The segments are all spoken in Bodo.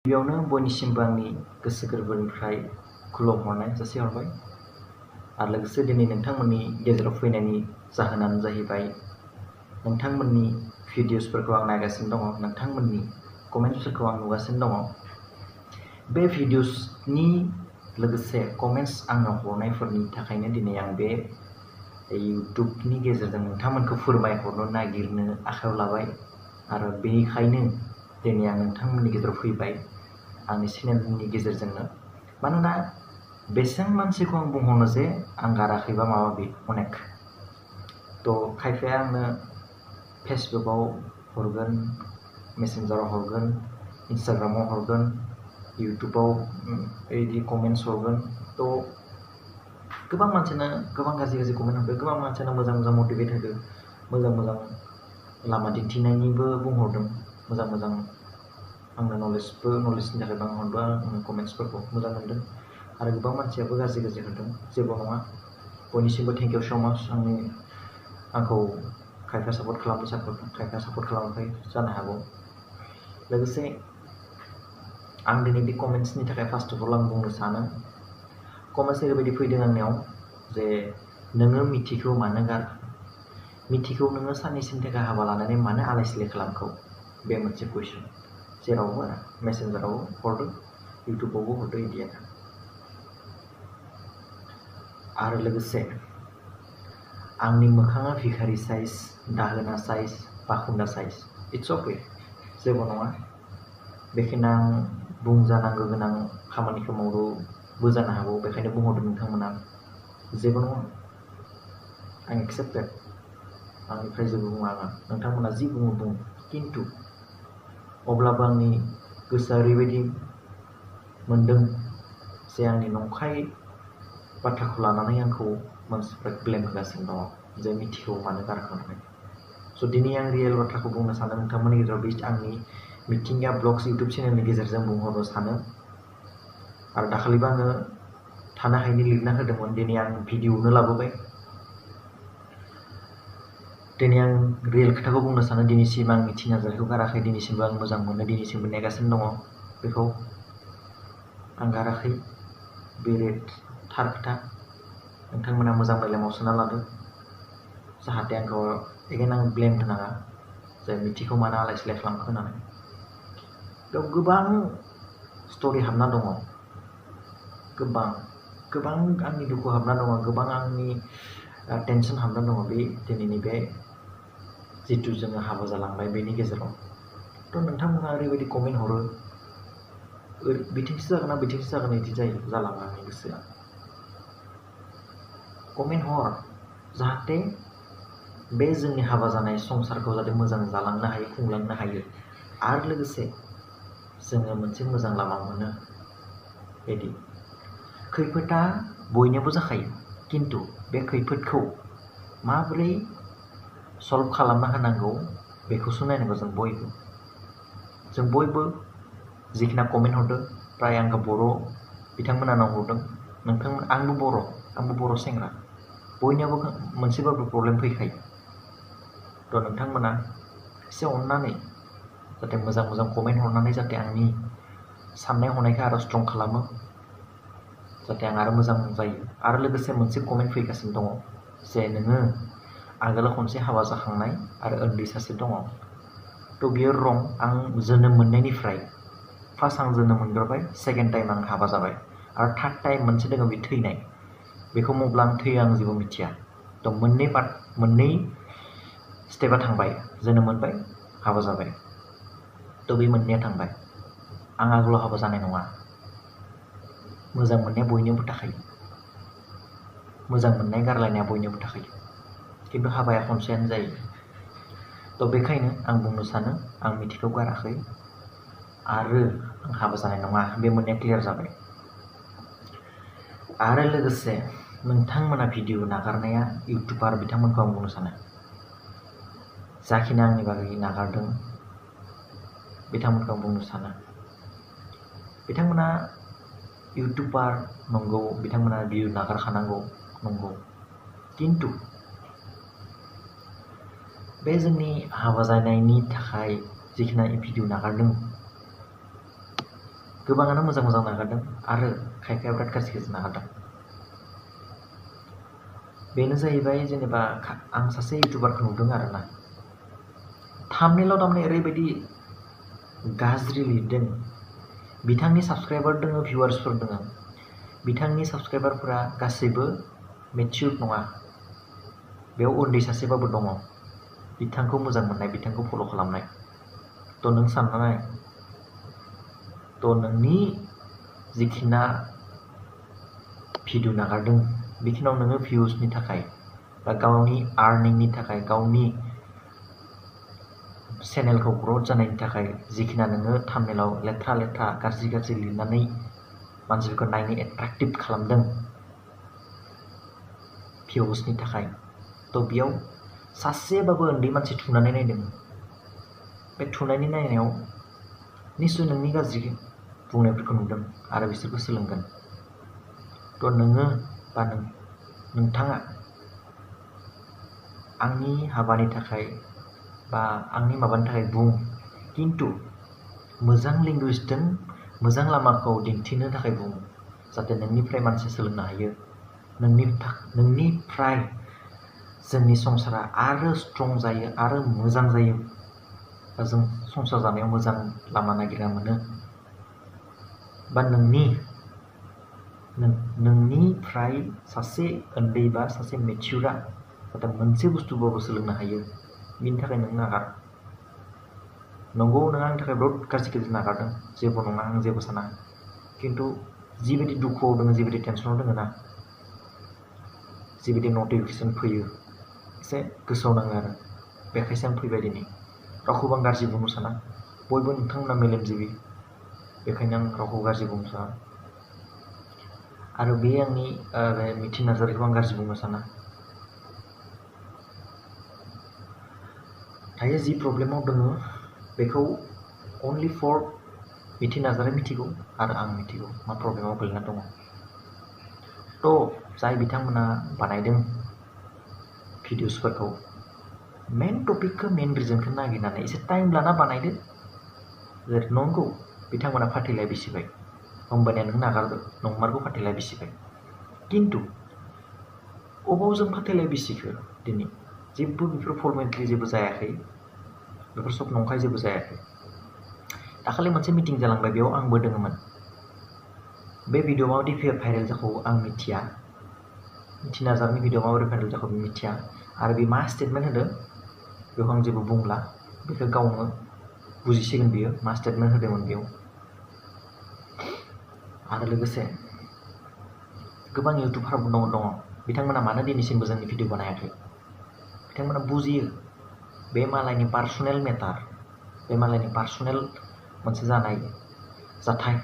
गिबियावनो बयनिसिमबो आंनि गोसो गोरबोनिफ्राय खुलुमहरनाय जासिहरबाय आरो लोगोसे दिनै नोंथांमोननि गेजेराव फैनायनि जाहोनानो जाहैबाय नोंथांमोननि भिडिअ'सफोरखौ आं नायगासिनो दङ, नोंथांमोननि कमेन्ट्सफोरखौ आं नुगासिनो दङ। बे भिडिअ'सनि लोगोसे कमेन्ट्स आंनो हरनायफोरनि थाखायनो दिनै आं बे इउटुबनि गेजेरजों नोंथांमोनखौ फोरमायहरनो नागिरनो आखायाव लाबाय आरो बेनिखायनो दिनै आं नोंथांमोननि गेजेराव फैबाय आंनि चेनेलनि गेजेरजोंनो। मानोना बेसेबां मानसिखौ आं बुंहरनो जे आं गाराखैबा माबा माबि अनेक खायफाया आंनो फेसबुकआव हरगोन, मेसेन्जाराव हरगोन, इन्सटाग्रामाव हरगोन, इउटुबाव बिदि कमेन्ट्स हरगोन। गोबां मानसियानो गोबां गाज्रि कमेन्ट हरदों, गोबां मानसियानो मोजां मोजां मटिभेट होदों, मोजां मोजां लामा दिन्थिनायनिबो बुंहरदों, मोजां मोजां आंनो नलेजनि थाखाय बुंहरदों। आं कमेन्ट्सफोरखौ मोजां मोनदों आरो गोबां मानसियाबो गाज्रि होदों, जेबो नङा। बयनिसिमबो थेंक इउ स' माच। आंखौ खायफा सापर्ट खालामदों, खायफा सापर्ट खालामाखै जानो हागौ। लोगोसे आं दिनै बे कमेन्ट्सनि थाखाय फार्स्ट अफ अल आं बुंनो सानो, कमेन्ट्स ओरैबायदि फैदों आंनियाव जे नोङो मिथिखौ मानो गारखो, मिथिखौ नोङो साननैसोनि थाखाय हाबा लानानै मानो आलाय सिलाय खालामखो, बे मोनसे कुइसन। जेरावबो मेसेन्जारावबो हरदों, इउटुबावबो हरदों, बिदियानो। आरो लोगोसे आंनि मोखाङा भिखारि साइज, दाहोना साइज, बाखुन्दा साइज, इट्स अके, जेबो नङा। बेखिनि आं बुंजानांगौ गोनां खामानिखौ मावदोंबो जानो हागौ, बेखायनो बुंहरदों नोंथांमोना। जेबो नङा, आं एक्सेप्टेड। आंनिफ्राय जेबो बुङा आङो, नोंथांमोना जि बुङो बुं। खिन्थु अब्लाबो आंनि गोसोआ ओरैबायदि मोनदों जे आंनि नंखाय बाथ्राखौ लानानै आंखौ मानसिफ्रा ब्लेम होगासिनो दङ, जे मिथिखौ मानो गारखो होननानै। स' दिनै आं रियेल बाथ्राखौ बुंनो सानो नोंथांमोननि गेजेराव, बे आंनि मिथिंगा ब्लग्स इउटुब चेनेलनि गेजेरजों बुंहरनो सानो। आरो दाखालिबो आङो थानो हायैनि लिरना होदोंमोन, दिनै आं भिडिअ'नो लाबोबाय। दिनै आं रियेल खोथाखौ बुंनो सानो, दिनैसिम आं मिथि नार्जारिखौ गाराखै, दिनैसिमबो आं मोजां मोनो, दिनैसिमबो नेगासिनो दङ। बेखौ आं गाराखै, बे थार खोथा। नोंथांमोना मोजां मेलेमाव सोना लादो, जाहाथे आंखौ एगेन आं ब्लेम होनाङा जे मिथिखौ मानो आलाय सिलाय खालामखो होननानै। बेयाव गोबां स्ट'रि हाबना दङ, गोबां आंनि दुखु हाबना दङ, गोबां आंनि टेनसन हाबना दङ बे दिनैनि बे जिथु जोङो हाबा जालांबाय बेनि गेजेराव। नोंथांमोना ओरैबायदि कमेन्ट हरो, बिथिंसो जागोन ना बिथिंसो जागोन बिदि जालाङो आंनि गोसोआ। कमेन्ट हर, जाहाथे बे जोंनि हाबा जानाय संसारखौ जाहाथे मोजां जालांनो हायो, खुंलांनो हायो, आरो लोगोसे जोङो मोनसे मोजां लामा मोनो। बिदि खैफोदा बयनियावबो जाखायो, खिन्थु बे खैफोदखौ माबोरै सल्भ खालामना होनांगौ बेखौसो नायनांगौ जों बयबो जिखिना कमेन्ट हरदों, प्राय आंखौ बर' बिथांमोना आंनाव हरदों, आंबो बर' सेंग्रा, बयनियावबो मोनसेबाबो प्रब्लेम फैखायो। नोंथांमोना एसे अननानै जाहाथे मोजां कमेन्ट हरनानै जाहाथे आंनि साननाय हनायखौ आरो स्ट्रं खालामो, जाहाथे आं आरो मोजां जायो। आरो लोगोसे मोनसे कमेन्ट फैगासिनो दङ जे नोङो आगोलाव खनसे हाबा जाखांनाय आरो उन्दै सासे दङ। बियो रं। आं जोनोम मोननायनिफ्राय फार्स्ट आं जोनोम मोनग्रोबाय, सेकेन्ड टाइम आं हाबा जाबाय, आरो थार्ड टाइम मोनसे दङ बे थैनाय। बेखौ मब्ला आं थैयो आं जेबो मिथिया। मोननै स्टेपआ थांबाय, जोनोम मोनबाय, हाबा जाबाय। बे मोननैया थांबाय। आं आगोलाव हाबा जानाय नङा। मोजां मोननाया बयनियावबो थाखायो, मोजां मोननाय गारलायनाया बयनियावबो थाखायो, खिन्थु हाबाया खनसेयानो जायो। बेखायनो आं बुंनो सानो आं मिथिखौ गाराखै आरो आं हाबा जानाय नङा, बे मोननैया क्लियार जाबाय। आरो लोगोसे नोंथांमोना भिडिअ नागारनाया इउटुबार बिथांमोनखौ आं बुंनो सानो, जाखिनि आंनि बागै नागारदों बिथांमोनखौ आं बुंनो सानो, बिथांमोना इउटुबार नंगौ, बिथांमोना भिडिअ नागारखानांगौ नंगौ, खिन्थु बे जोंनि हाबा जानायनि थाखाय जिखिनि भिडिअ नागारदों, गोबाङानो मोजां मोजां नागारदों आरो खायफाया बिराद गाज्रि गाज्रि नागारदों। बेनो जाहैबाय जेनेबा आं सासे इउटुबारखौ नुदों आरोना, थाम्बनेइलाव थारमाने ओरैबायदि गाज्रि लिरदों। बिथांनि साबस्क्राइबार दङ, भिउवार्सफोर दङ। बिथांनि साबस्क्राइबारफोरा गासैबो मेचिउर्ड नङा। बेयाव उन्दै सासेबाबो दङ, बिथांखौ मोजां मोननाय, बिथांखौ फल' खालामनाय। थ' नों साननाय, थ' नोंनि जिखिना भिडिअ नागारदों बेखिनियाव नोङो भिउसनि थाखाय बा गावनि आर्निंनि थाखाय, गावनि चेनेलखौ ग्रथ जानायनि थाखाय जिखिना नोङो थाम्बनेइलाव लेथ्रा लेथ्रा गाज्रि गाज्रि लिरनानै मानसिफोरखौ नायनो एट्राक्टिभ खालामदों भिउसनि थाखाय, थ' बेयाव सासेबाबो उन्दै मानसि थुनानै नायदों। बे थुनायनि नायनायाव निस्सय नोंनि गाज्रि बुंनायफोरखौ नुदों आरो बिसोरबो सोलोंगोन। थ' नोङो बा नोंथाङा आंनि हाबानि थाखाय बा आंनि माबानि थाखाय बुं, खिन्थु मोजां लेंगुवेजजों मोजां लामाखौ दिन्थिनो थाखाय बुं, जाहाथे नोंनिफ्राय मानसिया सोलोंनो हायो। नोंनिफ्राय जोंनि संसारा आरो स्ट्रं जायो आरो मोजां जायो, बा जों संसार जानायाव मोजां लामा नागिरना मोनो, बा नोंनिफ्राय सासे उन्दै बा सासे मेचिउरा जाहाथे मोनसे बुस्थुबाबो सोलोंनो हायो। बिनि थाखाय नों नागार। नंगौ, नों आंनि थाखाय बहुत गाज्रि गाज्रि नागारदों, जेबो नङा, आं जेबो साना। खिन्थु जिबायदि दुखुआव दङ, जिबायदि टेनसनाव दङ ना, जिबायदि नटिफिकेसन फैयो, एसे गोसोआव नाङो आरो बेखायसो आं फैबाय दिनै। रावखौबो आं गाज्रि बुंनो साना, बयबो नोंथांमोना मेलेमजिबि, बेखायनो आं रावखौ गाज्रि बुंनो साना। आरो बे आंनि बे मिथि नार्जारिखौ आं गाज्रि बुंनो साना। दायो जि प्रब्लेमाव दङ बेखौ अनलि फर मिथि नार्जारि मिथिगौ आरो आं मिथिगौ मा प्रब्लेमाव गोलैना दङ। थ' जाय बिथांमोना बानायदों भिडिअसफोरखौ, मेन टपिकखौ, मेन रिजनखौ नागिरनानै एसे टाइम लाना बानायदो। नंगौ, बिथांमोना फाथैलाय बिसिबाय, होमबानिया नों नागारदो, नंमारगौ फाथैलाय बिसिबाय। खिन्थु अबाव जों फाथैलाय बिसिखो दिनै? जेबो बेफोर फर्मेटलि जेबो जायाखै, बेफोर सब नंखाय जेबो जायाखै। दाखालि मोनसे मिटिं जालांबाय, बेयाव आंबो दङमोन। बे भिडिअ माबायदि भाइरेल जाखौ आं मिथिया, मिथि नार्जारिनि भिडिअ माबोरै भाइरेल जाखौ मिथिया, आरो बे मा स्टेटमेन्ट होदों बेखौ आं जेबो बुंला, बेखौ गावनो बुजिसिगोन बियो मा स्टेटमेन्ट होदोंमोन बेयाव। आरो लोगोसे गोबां इउटुबारबो दङ, बिथांमोना मानो दिनैसिमबो जोंनि भिडिअ बानायाखै? बिथांमोना बुजियो बे मालायनि पार्सनेल मेटार, बे मालायनि पार्सनेल मोनसे जानाय जाथाय,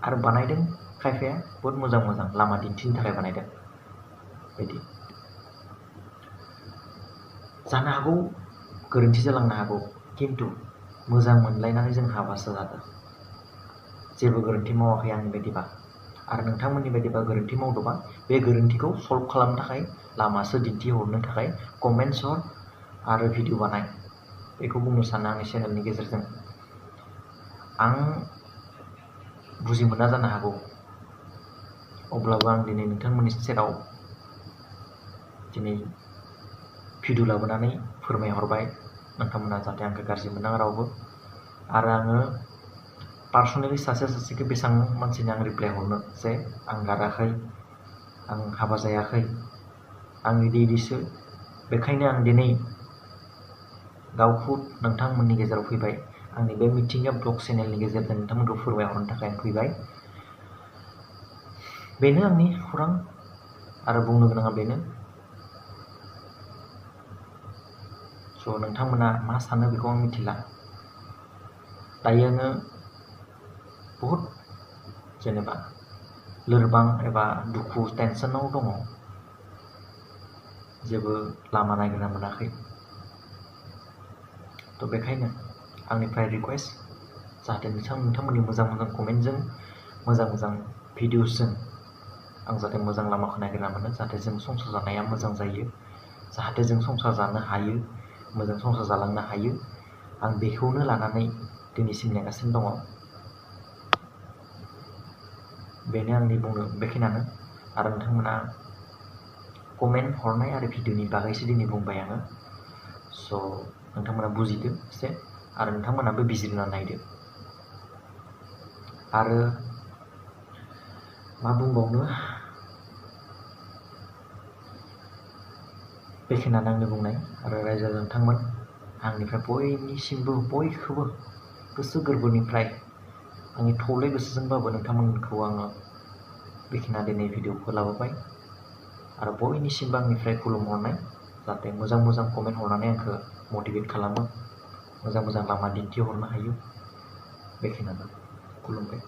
आरो बानायदों खायफाया बहुत मोजां मोजां लामा दिन्थिनो थाखाय बानायदों। बिदि जानो हागौ, गोरोन्थि जालांनो हागौ, खिन्थु मोजां मोनलायनानै जों हाबासो जादों। जेबो गोरोन्थि मावाखै आंनि बायदिबा। आरो नोंथांमोननि बायदिबा गोरोन्थि मावदोंबा बे गोरोन्थिखौ सल्भ खालामनो थाखाय, लामासो दिन्थिहरनो थाखाय कमेन्ट्स हर आरो भिडिअ बानाय, बेखौ बुंनो सानो आंनि चेनेलनि गेजेरजों। आं बुजि मोना जानो हागौ, अब्लाबो आं दिनै नोंथांमोननि सेराव दिनै भिडिअ लाबोनानै फोरमायहरबाय, नोंथांमोना जाहाथे आंखौ गाज्रि मोननाङा रावबो। आरो आङो पार्सनेलि सासेखौ बेसेबां मानसिनि आं रिप्लाय हरनो जे आं गाराखै, आं हाबा जायाखै, आं इदिसो। बेखायनो आं दिनै गावखौ नोंथांमोननि गेजेराव फैबाय, आंनि बे मिथिंगा ब्लग चेनेलनि गेजेरजों नोंथांमोनखौ फोरमायहरनो थाखाय आं फैबाय। बेनो आंनि खौरां आरो बुंनो गोनाङा बेनो। स' नोंथांमोना मा सानो बेखौ आं मिथिला। दायो आङो बहुद जेनेबा लोरबां एबा दुखु टेनसनाव दङ, जेबो लामा नागिरना मोनाखै। थ' बेखायनो आंनिफ्राय रिकुवेस्ट, जाहाथे नोंथांमोननि मोजां मोजां कमेन्टजों, मोजां मोजां भिडिअसजों आं जाहाथे मोजां लामाखौ नागिरना मोनो, जाहाथे जों संसार जानाया मोजां जायो, जाहाथे जों संसार जानो हायो, मोजां संसार जालांनो हायो। आं बेखौनो लानानै दिनैसिम नेगासिनो दङ। बेनो आंनि बुंनो बेखिनियानो। आरो नोंथांमोना कमेन्ट हरनाय आरो भिडिअनि बागैसो दिनै बुंबाय आङो। स' नोंथांमोना बुजिदो एसे, आरो नोंथांमोनाबो बिजिरना नायदो। आरो मा बुंबावनो, बेखिनियानो आंनि बुंनाय। आरो रायजो नोंथांमोन, आंनिफ्राय बयखौबो गोसो गोरबोनिफ्राय आंनि थौले गोसोजोंबाबो नोंथांमोनखौ आङो बेखिनिया दिनै भिडिअखौ लाबोबाय। आरो बयनिसिमबो आंनिफ्राय खुलुमहरनाय, जाहाथे मोजां मोजां कमेन्ट हरनानै आंखौ मटिभेट खालामो, मोजां मोजां लामा दिन्थिहरनो हायो। बेखिनियानो। खुलुमबाय।